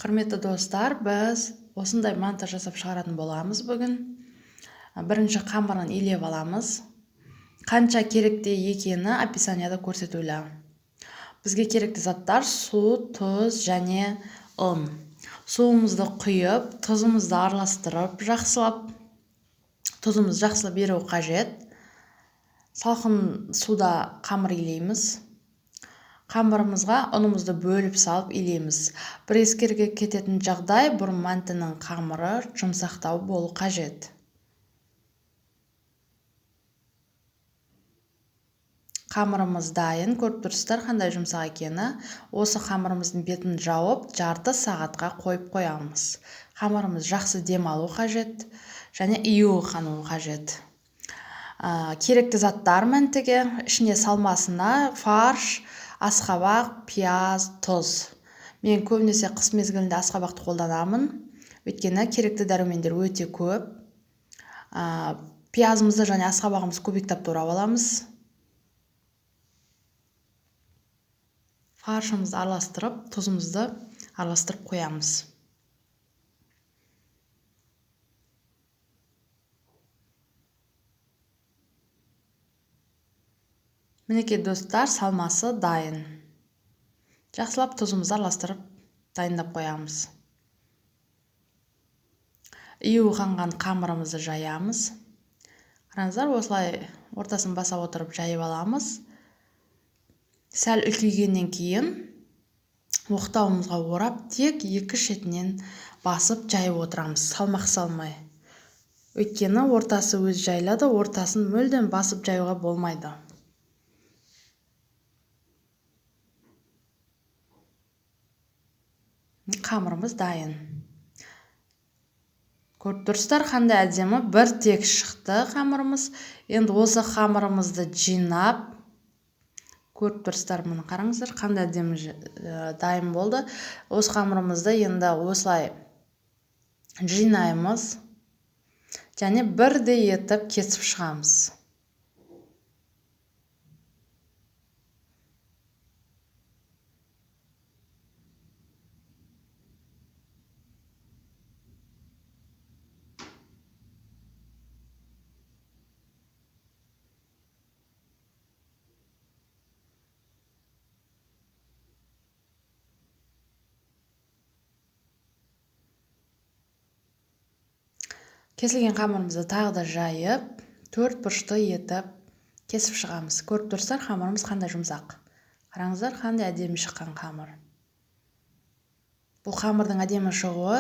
Құрметті достар, біз осындай манты жасап шығаратын боламыз бүгін. Бірінші қамырын илеп аламыз. Қанша керекті екені описанияда көрсетулі. Бізге керекті заттар су, тұз және ұн. Суымызды құйып, тұзымызды араластырып, жақсылап, тұзымыз жақсылап еру қажет. Салқын суда қамыр илейміз. Қамырымызға ұнымызды бөліп салып илейміз. Бір ескерге кететін жағдай, бұл мантының қамыры жұмсақтау болу қажет. Қамырымыз дайын, көріп тұрсыздар қандай жұмсақ екені. Осы қамырымыздың бетін жауып, жарты сағатқа қойып қоямыз. Қамырымыз жақсы дем алу қажет және июі қану қажет. Керекті заттар мантіге, ішіне салмасына фарш, асқабақ, пияз, тұз. Мен көбінесе қыс мезгілінде асқабақты қолданамын. Өйткені керекті дәрумендер өте көп. Пиязымызды және асқабағымызды кубиктап турап аламыз. Фаршымызды араластырып, тұзымызды араластырып қоямыз. Мінекей достар, салмасы дайын. Жақсылап тұзымызды араластырып дайындап қоямыз. Июі қанған қамырымызды жаямыз. Қараңыздар, осылай ортасын баса отырып жайып аламыз. Сәл үлкейгеннен кейін оқтауымызға орап, тек екі шетінен басып жайып отырамыз, салмақ салмай. Өйткені ортасы өз жайылады, ортасын мүлдем басып жаюға болмайды. Қамырымыз дайын. Көріп тұрсыздар, қандай әдемі бір тек шықты қамырымыз. Енді осы қамырымызды жинап, көріп тұрсыздар, міне қараңыздар, қандай әдемі дайын болды. Осы қамырымызды енді осылай жинаймыз және бірдей етіп кесіп шығамыз. Кесілген қамырымызды тағы да жайып, төрт бұрышты етіп кесіп шығамыз. Көріп тұрсыздар, қамырымыз қандай жұмсақ. Қараңыздар, қандай әдемі шыққан қамыр. Бұл қамырдың әдемі шығуы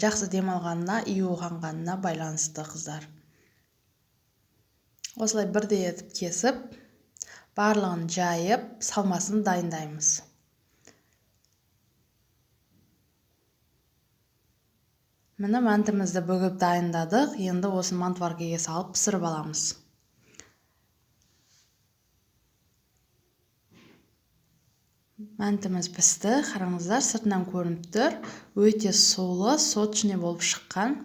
жақсы дем алғанына, июі қанғанына байланысты, қыздар. Осылай бірдей етіп кесіп, барлығын жайып, салмасын дайындаймыз. Міне мантымызды бүгіп дайындадық. Енді осы мантоваркаға салып пісіріп аламыз. Мантымыз пісті. Қараңыздар, сыртынан көрініп тұр. Өте сулы, сочный болып шыққан.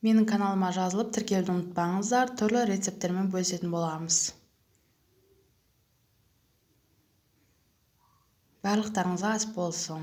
Менің каналыма жазылып, тіркелуді ұмытпаңыздар. Түрлі рецепттермен бөлісетін боламыз. Барлықтарыңызға ас болсын.